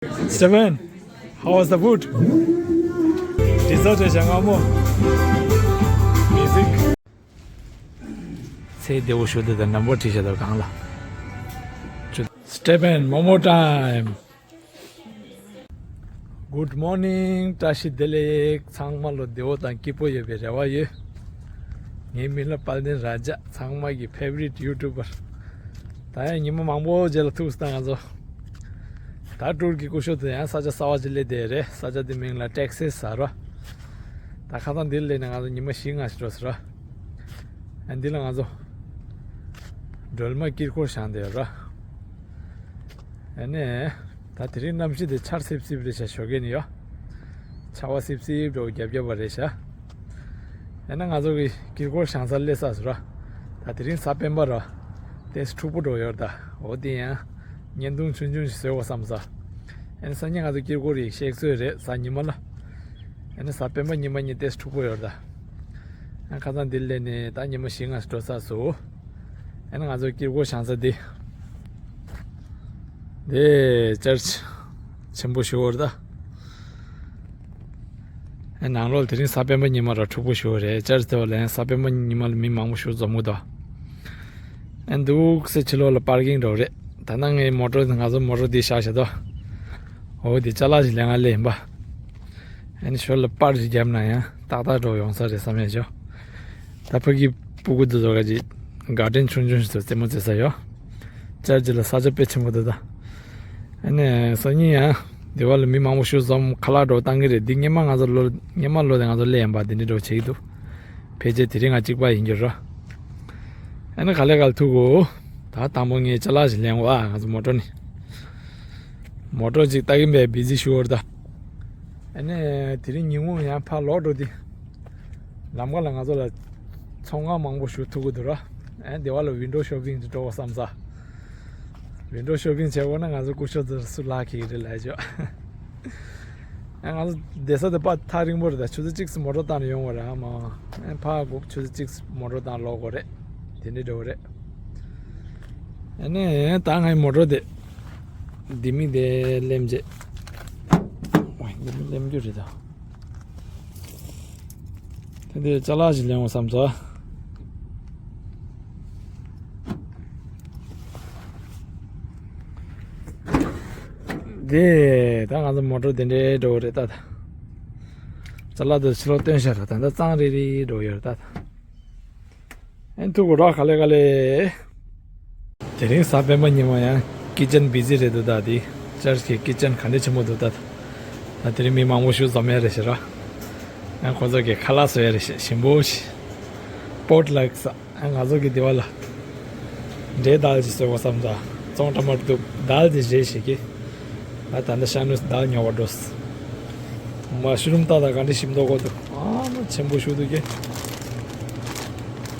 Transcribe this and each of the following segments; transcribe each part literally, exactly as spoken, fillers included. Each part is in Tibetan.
Stephen, how was the food? Dessert རེད་བྱ་ང་མོ། Music. ཚེ་བདེ་བོ་ཞུ་དེ་དང་ནམ་བོ་བྲིས་བྱ་དང་གང་ལ། Stephen, Momo time. Good morning. བཀྲ་ཤིས་བདེ་ལེགས། ཚང་མ་ལོ་བདེ་བོ་དང་སྐྱིད་པོ་ཡོད་པའི་རེ་བ་ཡོད། ངའི་མིང་ལ་དཔལ་ལྡན་ར་ཇ། ཚང་མ་གི་ཕེ་ཝ་རིཊ་ཡུ་ཊུབ་པར། ད་ཡང་ཉི་མ་མང་པོ་རྗེས་ལ་ཐུག་སོང་ད་ང་ཚོ། ད་ཊུར་གྱི་སྐུ་ཞབས་དེ་ཡང་ས་ཆ་གསར་པ་ཅིག་སླེབས་བསྡད་རེད། ས་ཆ་དེ་མིང་ལ་ཊེག་སེས་ཟེར་རོ། ད་ཁ་སང་འདིར་སླེབས་ནས་ང་ཚོ་ཉི་མ་བཞི་ལྔ་ཞིག་འགྲོ་ཟེར་རོ། ཨ་འདི་ལ་ང་ཚོ་སྒྲོལ་མ་དཀྱིལ་འཁོར་བཞེངས་བསྡད་ཡོད་ར། ཨ་ནི། ད་དེ་རིང་གནམ་གཤིས་དེ་ཆར་སིབ་སིབ་རེད་ཤག་ཞོགས་ཀས་ནས་ཡོ། ཆར་པ་སིབ་སིབ་འདྲ་བོ་རྒྱབ་རྒྱབ་པ་རེད་ཤག་ཡང་ན་ང་ཚོ་གི་དཀྱིལ་འཁོར་བཞེངས་སར་སླེབས་ཚར་སོང་ར། ད་དེ་རིང་གཟའ་སྤེན་པ་ར། ཏོག་ཙམ་འཁྲུག་པོ་འདྲ་བོ་ཡོད་རེད་ད། འོ་དེ་ཡང་། བརྙན་ཐུང་ཆུང་ཆུང་ཞིག་བཟོས་དགོས་བསམ་ས། ཡང་ན་སང་ཉིན་ང་ཚོ་དཀྱིལ་འཁོར་ཡིག་གཤེགས་གསོལ་རེད་གཟའ་ཉི་མ་ལ། ཡང་ན་གཟའ་སྤེན་པ་ཉི་མ་གཉིས་ཏོག་ཙམ་འཁྲུག་པོ་ཡོད་རེད་ད། ཡང་ཁ་སང་འདིར་སླེབས་ནས་ད་ཉི་མ་བཞི་ལྔ་ཞིག་འགྲོ་ཚར་སོང་། ཨ་ནི་ང་ཚོ་དཀྱིལ་འཁོར་བཞེངས་ས་འདི། འདི་ཅར་ཆི་ཆེན་པོ་ཞིག་ཡོད་རེད་ད། ཨ་ནང་ལོགས་དེ་རིང་གཟའ་སྤེན་པ་ཉི་མ་ར་འཁྲུག་པོ་ཞིག་ཡོད་རེད། ཅར་ཆི་དེ་བ་ལ་ཡང་གཟའ་སྤེན་པ་ཉི་མ་ལ་མི་མང་པོ་ཞིག་འཛོམས་གི་འདུག་ཨ་འདུག་སེ་ཕྱི་ལོགས་ལ་པར་ཀིང་འདྲ་བོ་རེད། ད་ནང་ངའི་མོ་ཊ་ང་ཚོ་མོ་ཊ་འདི་བཞག་བཞག་འདུག་འོ་དེ་ཅ་ལག་ཞིག་ལེན་ག་སླེབས་ཡིན་པ། ཨ་ནི་ཞོར་ལ་པར་ཞིག་བརྒྱབ་ན་ཡང་ཏག་ཏག་འདྲ་བོ་ཡོང་ས་རེད་བསམ་ཡས་ཆོག་ད་ཕ་གི་སྤུ་གུ་འདི་ཚོ་ག་ཅིག་གར་ཌེན་ཆུང་ཆུང་ཞིག་ཚོ་རྩེད་མོ་རྩེ་ས་ཡོད། ཅར་ཆི་ལ་ས་ཆ་དཔེ་ཆེན་པོ་འདུག་ད། ཨ་ནི་སང་ཉིན་ཡང་དེ་བ་ལ་མི་མང་པོ་ཞིག་འཛོམས་ཁ་ལག་འདྲ་བོ་བཏང་གི་རེད། འདི་སྔོན་མ་ང་ཚོ་ལོ་སྔོན་མ་ལོ་དེ་ང་ཚོ་སླེབས་ཡིན་པ་འདི་འདྲ་འདྲ་བོ་བྱེད་ཀྱི་འདུག་ཕལ་ཆེར་དེ་རིང་ང་གཅིག་པ་ཡིན་རྒྱུ་རེད། ཨ་ནི་ག་ལེ་ག་ལེ་ཐུག་གོ་ད་དང་པོ་ངས་ཅ་ལག་ཞིག་ལེན་གོ་ཨ་ང་ཚོ་མོ་ཊ་ནི། མོ་ཊ་ཅིག་ལྟ་གིན་པའི་བི་ཟི་ཞུ་བར་ད། ཨ་ནི་དེ་རིང་ཉིན་གུང་ཡང་ཕར་ལོག་འགྲོ་དུས། ལམ་ཁ་ལ་ང་ཚོ་ལ་ཚོང་ཁང་མང་པོ་ཞིག་ཐུག་གི་འདུག་ར། ཨ་ནི་དེ་བ་ལ་ཝིན་ཌོ་ཤོ་པིང་ཅིག་འགྲོ་དགོས་བསམ་ས། ཝིན་ཌོ་ཤོ་པིང་བྱེད་དགོས་ན་ང་ཚོ་སྐུ་ཞབས་ཚོ་སུ་ལག་འཁྱེར་གི་རེད་ལབ་ཆོག་ཨ་ང་ཚོ་བསྡད་ས་དེ་ཕར་ཐག་རིང་པོ་རེད་ད། ཆུ་ཚོད་གཅིག་ཙམ་མོ་ཊ་བཏང་ནས་ཡོང་བ་རེད་ཨ་མ། ཨ་ཕར་སྒུག་ཆུ་ཚོད་གཅིག་ཙམ་མོ་ཊ་བཏང་ལོག་དགོས་རེད། དེ་འདྲ་འདྲ་བོ་རེད། ཨ་ནི་ད་ངའི་མོ་ཊ་དེ། ལྡེ་མིག་དེ་ལེམ་རྗེས། ཝའི་ལྡེ་མིག་ལེམ་རྒྱུ་རེད་ད། དེ་འདྲའི་ཅ་ལག་ཞིག་ལེན་འོང་བསམ་ཚོ། དེ་ད་ང་ཚོ་མོ་ཊ་དེ་འདྲའི་འགྲོ་བ་རེད་ད། ཅ་ལག་དེ་ཕྱི་ལོགས་སྟོན་ཤག་ར་ད་ད་གཙང་རེ་རེ་འགྲོ་ཡོད་རེད་ད། ཨེ་ཐུག་གོ་ར་ག་ལེ་ག་ལེ། དེ་རིང་གཟའ་སྤེན་པ་ཉི་མ་ཡང་ཀི་ཅན་བི་ཟི་རེད་འདུག་ད་དེ་ཅར་ཆི་གི་ཀི་ཅན་ག་འདྲ་ཆེན་པོ་འདུག་ད། ད་དེ་རིང་མི་མང་པོ་ཞིག་འཛོམས་ཡ་རེད་ཤག་ར། ཡང་ཁོ་ཚོ་གི་ཁ་ལག་བཟོ་ཡ་རེད་ཤག་ཞིམ་པོ་ཞིག་པོ་ཊི་ལག་ཟེར། ང་ཚོ་གི་དེ་བ་ལ་འབྲས་དལ་ཅིག་བཟོ་དགོས་བསམ་ད། བཙོང་འདྲ་མ་འདུག་དལ་དེ་རེད་ཞིག་གི་ད་ད་ལྟ་ཤ་ནུས་དལ་ཉོ་བར་འགྲོ། མ་ཤུ་རུམ་ཏག་ཏག་ག་འདྲ་ཞིམ་མདོག་གོ་འདུག་ཨ་མ་ཆེན་པོ་ཞིག་འདུག་གི་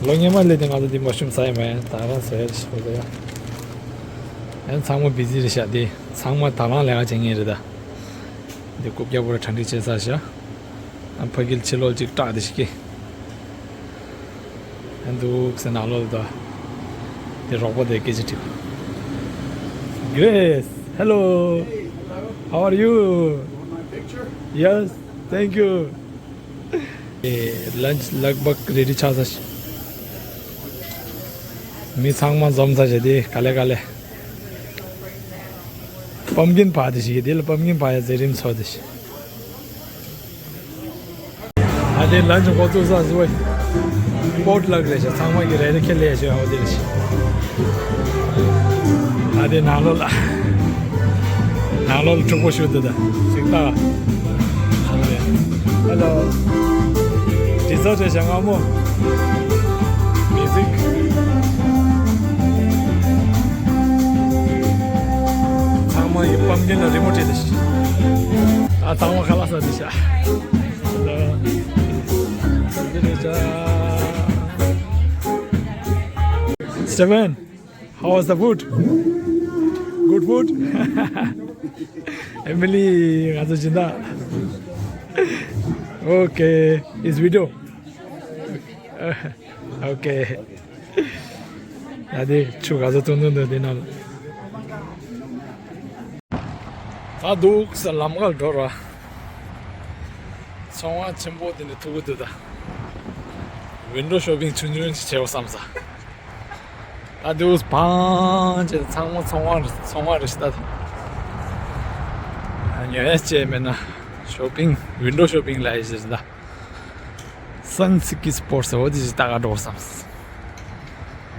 ལོ་སྔོན་མ་སླེབས་དུས་ང་ཚོ་འདི་མ་ཤུ་རུམ་ཟ་ཡི་མ་ཡིན། ད་རང་ཟ་ཡ་རེད་ཤག་གོ་ད་ཡ། ཡང་ཚང་མ་བི་ཟི་རེད་ཤག་དེ་ཚང་མ་ད་རང་ལས་ཀ་བྱེད་མཁན་རེད་ད། འདི་རྐུབ་བཀྱག་པོ་ར་གྲ་སྒྲིག་བྱས་ཚར་ཤག་ཨ་ཕ་གིར་ཕྱི་ལོགས་ཅིག་སྐྲག་བསྡད་ཤག་གི་ཨ་འདུག་སེ་ནང་ལོགས་ལ་དེ་རོགས་པ་དེ་སྐད་ཆ་དྲིས། Grace, hello. How are you? Want my picture? Yes, thank you. ཨེ་ལན་ཆི་ལག་བག་རེ་ཌི་ཆགས་ས་ཤག་མི་ཚང་མ་འཛོམས་ཚར་ཤག་དེ་ག་ལེ་ག་ལེ། པམ་ཀིན་པའི་དེ་ཞིག་དེ་ལ་པམ་ཀིན་པའི་མཛད་རིམ་ཚོགས་དེ་ཞིག་ཨ་དེ་ལན་ཆི་འགོ་བཙུགས་ས་ཟེར་བ། པོ་ཊི་ལག་རེད་ཤག་ཚང་མ་གི་རེ་རེ་ཁྱེར་ལས་ཤག་ཨ་དེ་རེད་ཤག་ཨ་དེ་ནང་ལོགས་ལ། ནང་ལོགས་ལ་འཁྲུག་པོ་ཞིག་འདུག་ད། ཅིག་ལྟ། Hello. Dessert རེད་ཤག་སྔ་མོ། Music. ཚང་མ་ཡི་པམ་ཀིན་ལ་རི་མོ་བྲིས་ཏེ་ཤག་ཨ་ཚང་མ་ཁ་ལག་ཟ་དེ་ཤག Stephen, how was the food? Good food? Emily, ང་ཚོ་སྦྱིན་བདག Okay, it's video. Okay. ཡ་དེ་ཆུ་ག་ཚོད་བཏུང་བཏུང་འདུག་དེ་ནང་ལ། ད་འདུག་ས་ལམ་ཁར་འགྲོ་ར། ཚོང་ཁང་ཆེན་པོ་དེ་འདྲ་ཐུག་གི་འདུག་ད། ཝིན་ཌོ་ཤོ་པིང་ཆུང་ཆུང་ཞིག་བྱེད་དགོས་བསམ་ས། ད་འདུག་བང་ཅེ་ཚང་མ་ཚོང་ཁང་རེད། ཚོང་ཁང་རེད་ཤི་ད། ཉོ་ཡ་ཅེ་མེད་ན་ཤོ་པིང་ཝིན་ཌོ་ཤོ་པིང་ལ་ཡི་ཟེར་ད། སན་སི་ཀི་སི་པོར་ཊི་ཟེར་བ་དེ་ཞིག་ལྟ་ག་འགྲོ་བསམ། ཚང་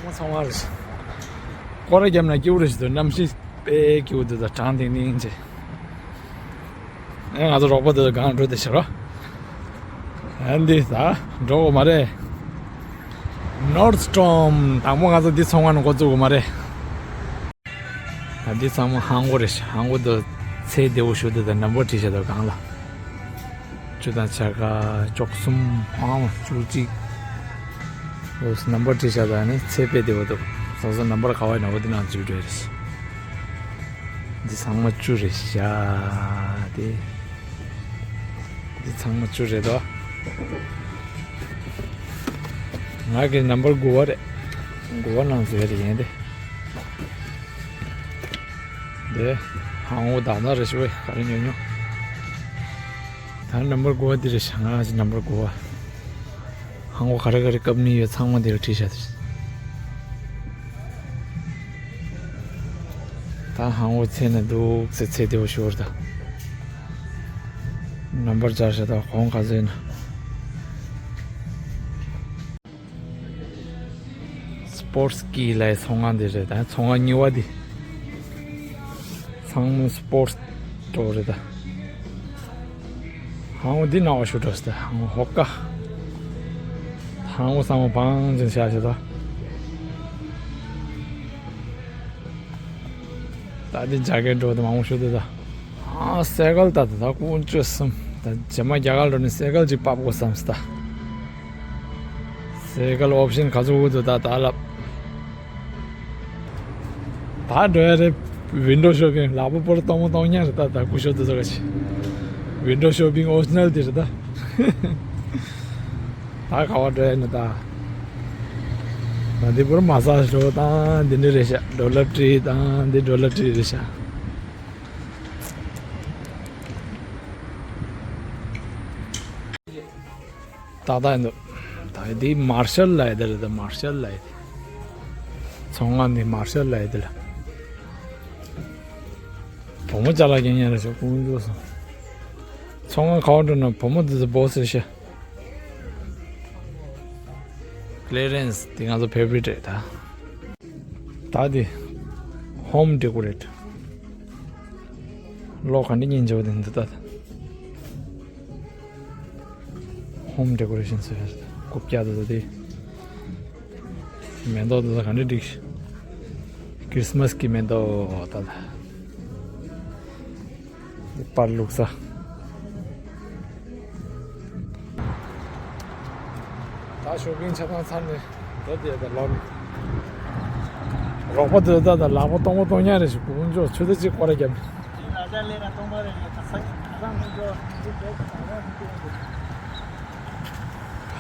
མ་ཚོང་བ་རེད། སྐོར་ར་བརྒྱབ་ན་སྐྱིད་པོ་རེད་ཞིག་འདུག་གནམ་གཤིས་དཔེ་སྐྱིད་པོ་འདུག་ད་གྲང་ཐིང་ཐིང་བྱས། ཨེ་ང་ཚོ་རོགས་པ་དེ་ཚོ་སྒང་འགྲོ་བསྡད་ཤག་རོ། ཨ་འདི་ད་འགྲོ་དགོས་མ་རེད། ནོར་ཌི་སི་ཊོརམ། དང་པོ་ང་ཚོ་འདི་ཚོང་ཁང་ནས་འགོ་བཙུགས་དགོས་མ་རེད། ད་འདི་ཚང་མ་ཧང་གོ་རེད། ཧང་གོ་དེ་ཚོ་ཚད་བདེ་པོ་ཞིག་འདུག་ད་ནམ་བར་བྲིས་བཞག་འདུག་སྒང་ལ། བཅུ་དང་ཕྱེད་ཀ་བཅུ་གསུམ་ཨང་བཅུ་གཅིག་འོ་ནམ་བར་བྲིས་བཞག་ད་ནི་ཚད་དཔེ་བདེ་པོ་འདུག་སོ་སོ་ནམ་བར་ག་བ་ཡིན་ན་འོ་དེ་ནང་འཛུལ་འགྲོ་ཡ་རེད། འདི་ཚང་མ་བཅུ་རེད་ཤག་དེ། འདི་ཚང་མ་བཅུ་རེད་དོ། ང་གི་ནམ་བར་དགུ་པ་རེད། དགུ་པ་ནང་འཛུལ་ཡ་རེད་ཡིན་ཏེ། དེ་ཧང་གོ་དག་ན་རེ་ཞུ་བས་ག་རེ་ཉོ་ཉོ། ད་ནམ་བར་དགུ་པ་འདི་རེད་ཤག་ང་ཞིག་ནམ་བར་དགུ་པ། ཧང་གོ་ག་རེ་ག་རེ་བཀབ་ནི་ཡོད་ཚང་མ་འདིར་བྲིས་བཞག་དེ། ད་ཧང་གོ་ཚད་ན་འདུག་ཚེ་ཚད་བདེ་པོ་ཞོར་ད། ནམ་བར་སྦྱར་བཞག་ད་གོང་ག་ཚོད་ཡིན་ན། སི་པོར་ཊི་ཀི་ལའི་ཚོང་ཁང་འདི་རེད་ད། ཚོང་ཁང་གཉིས་པ་འདི། ཚང་མ་སི་པོར་ཊི་སི་ཊོར་རེད་ད། ཧང་གོ་འདི་ནང་བ་ཞུ་འགྲོ་ཟེར་ད། ཧང་གོ་ཧོ་ཀ་ཧང་གོ་ཚང་མ་བང་ཅན་བཞག་བཞག་ད། ད་འདི་ཇ་ཀེ་ཊི་འགྲོ་ད་མང་པོ་ཞུ་འདུག་ད། ཨ་སེ་ཀལ་ད་ད་ད་ཀུན་སྤྱོད་གསུམ་ད་རྗེས་མ་རྒྱ་གར་འགྲོ་ནས་སེ་ཀལ་ཅིག་ཕབ་དགོས་བསམ་སི་ད། སེ་ཀལ་ཨོབ་ཤན་ག་ཚོད་འདུག་ད་ད་ལབ། ད་འགྲོ་ཡ་རེད། ཝིན་ཌོ་ཤོ་པིང་ལག་པ་པོར་གཏོང་མོ་གཏོང་ཉག་རེད་ད། ད་སྐུ་ཞབས་དེ་ཚོ་ག་ཆེ། ཝིན་ཌོ་ཤོ་པིང་ཨོ་རི་ཇི་ནལ་དེ་རེད་ད། ད་ག་བ་འགྲོ་ཡ་ནི་ད། ད་འདི་པོར་མ་སཱ་ཇི་འགྲོ་དང་འདི་འདྲ་རེད་ཤག་ཌོ་ལར་ཊི་རི་དང་འདི་ཌོ་ལར་ཊི་རི་རེད་ཤག་ཏག་ཏག་ཡིན་འདུག་ད་འདི་མར་ཤལ་ལ་ཡི་དེ་རེད་ད། མར་ཤལ་ལ་ཡི་དེ། ཚོང་ཁང་འདི་མར་ཤལ་ལ་ཡི་དེ་ལ། བུ་མོ་ཅ་ལག་རྒྱག་མཁན་རེད་ཤག་ཀུན་སྤྱོད་གསུམ། ཚོང་ཁང་ག་བ་འགྲོ་ན་བུ་མོ་འདི་ཚོ་བོ་སི་རེད་ཤག་ཀི་ལི་རན་སི་དེ་ང་ཚོ་ཕེ་ཝ་རི་ཊི་རེད་ད། ད་དེ་ཧོམ་ཌེ་ཀོ་རེ་ཊི། གློག་ག་འདྲ་སྙིང་རྗེ་པོ་དེ་འདུག་ད། ཧོམ་ཌེ་ཀོ་རེ་ཤན་ཟེར་ཡ་རེད། རྐུབ་བཀྱག་དེ་ཚོ་དེ། མེ་ཏོག་དེ་ཚོ་ག་འདྲ་བསྒྲིགས། ཁྲིས་མས་ཀྱི་མེ་ཏོག་ད་ལ། དེ་པར་བླུགས་ས། ད་ཤོ་པིང་ཆ་ཚང་ཚར་ནས་འགྲོ་བསྡད་ད་ལོག་ནས། རོགས་པ་དེ་ད་ད་ལག་པ་སྟོང་པ་སྟོང་ཉག་རེ་ཞིག་དཀོན་མཆོག་ཆུ་ཚོད་གཅིག་སྐོར་ར་བརྒྱབ་ནས།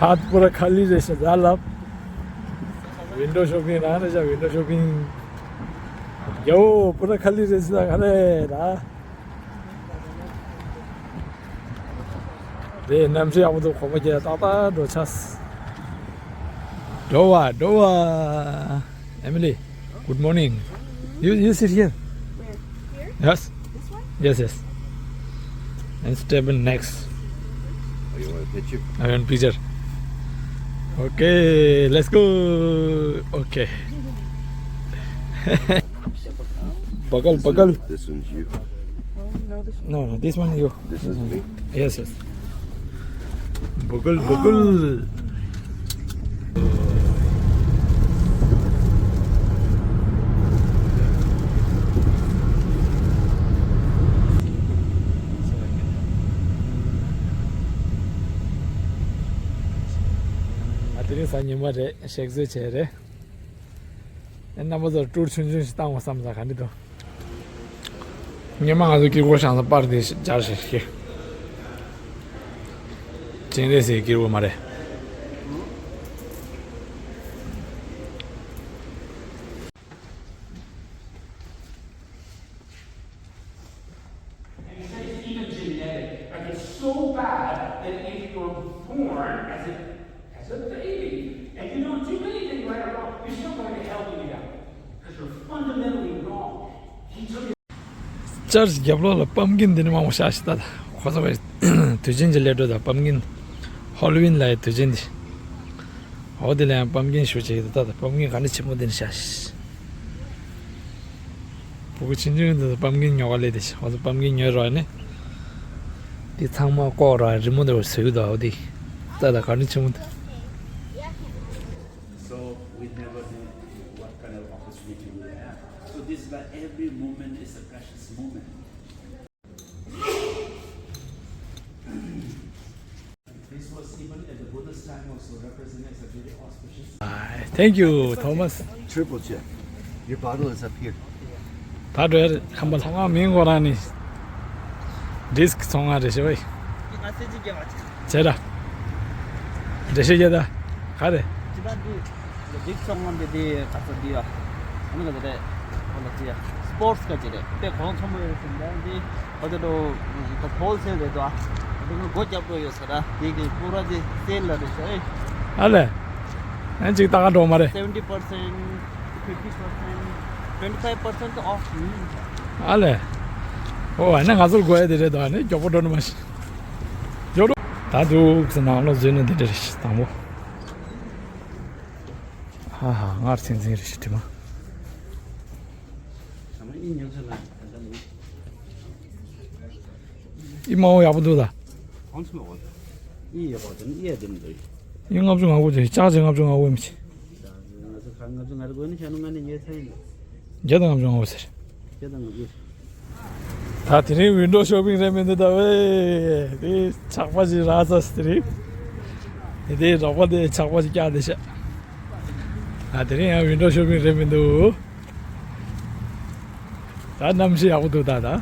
ཧད་པུ་ར་ཁ་ལི་རེད་ཤག་ཟ་ལབ། ཝིན་ཌོ་ཤོ་པིང་རང་རེད་ཤག་ཝིན་ཌོ་ཤོ་པིང་། ཡའོ་པུ་ར་ཁ་ལི་རེད་ཤག་ག་རེ་ད། དེ་གནམ་གཤིས་ཡག་པོ་འདུག་གོམ་པ་རྒྱག་ཏག་ཏག་འགྲོ་ཆགས། འགྲོ་བ་འགྲོ་བ། Emily, good morning. You, you sit here. Where? Here? Yes. This one? Yes, yes. And step in next. Oh, you want a picture? I want picture. Okay, let's go. Okay. Bagel, bagel. This one's you. No, no, this one you. This is me. Yes, yes. Bagel, bagel. ཨ་དེ་རིང་གཟའ་ཉི་མ་རེད། གཤེགས་གཟའ་བྱས་རེད། ཨེ་རྣམ་པ་ཚོར་ཊུར་ཆུང་ཆུང་ཞིག་བཏང་བ་བསམ་ས་ག་འདྲ་འདུག་སྔོན་མ་ང་ཚོ་དཀྱིལ་འཁོར་བཞེངས་ས་པར་དེ་སྦྱར་ཞིག་ཤེས། ཅན་རེ་སའི་དཀྱིལ་འཁོར་མ་རེད། It's so bad that if you're born as a, as a baby and you don't do anything right or wrong, you're still going to hell when you die. Because you're fundamentally wrong. He took it. ཅར་རྒྱབ་ལོགས་ལ་པམ་ཀིན་འདི་ནི་མང་པོ་ཤ་ཤི་ད་ད། ཁོ་ཚོ་བའི་དུས་ཆེན་གྱི་སླེབས་འགྲོ་ད། པམ་ཀིན། ཧོ་ལོ་ཝིན་ལ་ཡི་དུས་ཆེན་འདི། འོ་དེ་ལ་ཡང་པམ་ཀིན་ཞུ་བྱེད་ཀྱི་ད་ད། པམ་ཀིན་ག་འདྲ་ཆེན་པོ་འདི་ནི་ཤ་ཤི། ཕྲུ་གུ་ཆུང་ཆུང་འདི་ཚོ་པམ་ཀིན་ཉོ་ག་སླེབས་དེ་ཤི། ཁོ་ཚོ་པམ་ཀིན་ཉོས་རོགས་ནི། འདི་ཚང་མ་ཀོག་ར་རི་མོ་འདྲ་བཟོས་ཡོད་ད། འོ་དེ་ད་ད་ག་འདྲ་ཆེན་པོ་འདི། So we never know what kind of opportunity we have. So this is why every moment is a precious moment. This was even at the Buddha's time also represented as a very auspicious. Thank you, Thomas. Triple check. Your bottle is up here. ད་འགྲོ་ཡ་རེད། ཁམས་པ་ཚང་མ་མིང་ཁོ་རང་ནི། ཌིས་ཀི་ཚོང་ཁང་རེད་ཤི་བས། ང་ཚེ་གཅིག་རྒྱབ་པ་ཅིག་ཇེ་ར། འགྲེལ་བཤད་རྒྱག་ད། ག་རེ། ཇི་ལྟར་འདི། ཌིས་ཀི་ཚོང་ཁང་འདི་འདི་ག་ཚོད་འདི་ཡ། ཨ་ནི་ག་ཚོད་རེད། ཁོ་ལ་ཅི་ཡ། སི་པོར་ཊི་ག་ཅི་རེད། དཔེ་གོང་ཚོམ་ཡོད་ཟིན་ད་འདི། ཁོ་ཚོ་འགྲོ། ད་ཧོལ་སེལ་རེད་དོ། ཨ་འདི་ང་སྒོ་རྒྱབ་འགྲོ་ཡོད་ས་ར། འདི་གི་པུ་ར་འདི་སེལ་ལ་རེད་ཤི་ཨེ། ཨ་ལས། ཨ་ཅིག་ད་ག་འགྲོ་མ་རེད། Seventy percent, fifty percent, twenty five percent off. ཨ་ལས། ཨོ་ཨ་ནི་ང་ཚོར་དགོས་ཡ་དེ་རེད་དོ། ཨ་ནི་མགྱོགས་པོ་འགྲོ་ནི་མ་ཤི། མགྱོགས་འགྲོ། ད་འདུག་སེ་ནང་ལོགས་འཛུལ་ནས་འདི་འདྲ་རེད་ཤི་དང་པོ། ཧ་ཧ་ངར་ཚིང་ཚིང་རེད་ཤི་དྲི་མ། ཨི་མ་འོ་ཡག་པོ་འདུག་ད། ཨི་ཡག་པོ་འདུག་ཨི་ཡག་པོ་འདུག་ཨི་ལྔ་བཅུ་ང་དགུ་དེ་ལྕགས་ཀྱི་ལྔ་བཅུ་ང་དགུ་ཡིན་མི་ཆེ། ང་ཚོ་ཁ་ལྔ་བཅུ་ང་དགུ་ནི་ཤ་ནུ་ང་ནི་ཉེ་ཚ་ཡིན། བརྒྱ་དང་ལྔ་བཅུ་ང་དགུ་ཟེར། བརྒྱ་དང་ལྔ་བཅུ། ད་དེ་རིང་ཝིན་ཌོ་ཤོ་པིང་རེད་མི་འདུག་ད་བས། དེ་ཆག་པ་ཞིག་རག་ཚར་དེ་རིང་། དེ་དེ་རོགས་པ་དེ་ཆག་པ་ཞིག་བཀྱག་དེ་ཤ། ད་དེ་རིང་ཡང་ཝིན་ཌོ་ཤོ་པིང་རེད་མི་འདུག་ད་གནམ་གཤིས་ཡག་པོ་འདུག་ད་ད།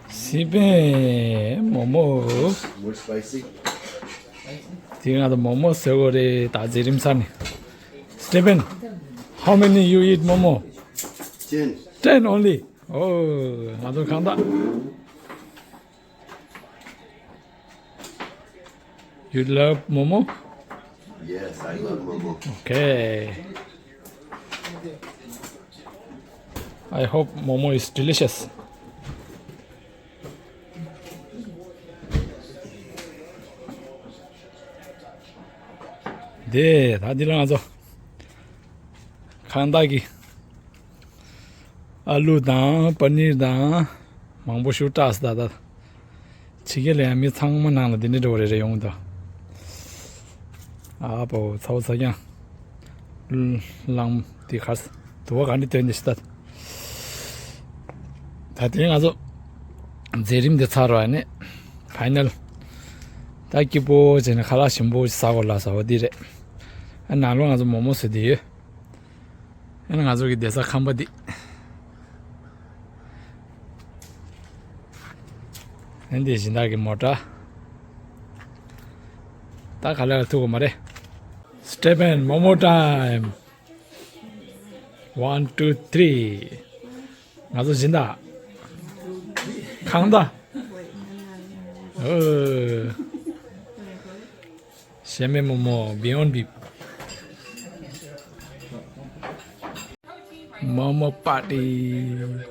སི་པན་མོ་མོ། More spicy? དེ་ང་ཚོ་མོ་མོ་ཟེར་གོ་རེད་ད་མཛད་རིམ་ཚར་ནས། Stephen, how many you eat momo? Ten. Ten only. Oh, ང་ཚོ་གང་ལྟར། You love momo? Yes, I love momo. Okay. I hope momo is delicious. དེ་ད་འདི་ལ་ང་ཚོ་ཁང་བདག་གིས་ཨ་ལུ་དང་པ་ནིར་དང་མང་པོ་ཞིག་བཀྲ་ས་ད་ད། ཕྱི་རྒྱལ་ལ་ཡང་མི་ཚང་མ་ནང་ལ་འདི་འདྲ་འགྲོ་བ་རེ་རེ་ཡོང་གི་འདུག་ཨ་པོ་ཚ་བོ་ཚ་རྐྱང་། ལང་དེ་གར་དུ་བ་ག་འདྲ་དོན་འདི་ཞིག་ད། ད་དེ་ང་ཚོ་མཛད་རིམ་འདི་ཚར་བ་ནི་ཕའི་ནལ། ད་སྐྱིད་པོ་བྱས་ནས་ཁ་ལག་ཞིམ་པོ་ཟ་དགོས་ལ་ཟ་བ་འདི་རེད། ཨ་ནང་ལོགས་ང་ཚོ་མོག་མོག་ཟེར་འདི་ཡོད། ཨ་ནི་ང་ཚོ་གི་བསྡད་ས་ཁང་པ་འདི། ཨ་འདི་སྦྱིན་བདག་གི་མོ་ཊ། ད་ག་ལེར་ཐུག་གི་མ་རེད། Stephen, momo time. One, two, three. ང་ཚོ་སྦྱིན་བདག་ཁང་བདག་ཨོ། ཤེ་མེ་མོ་མོ། བི་ཡོན་བིབ། མོ་མོ་པར་ཊི།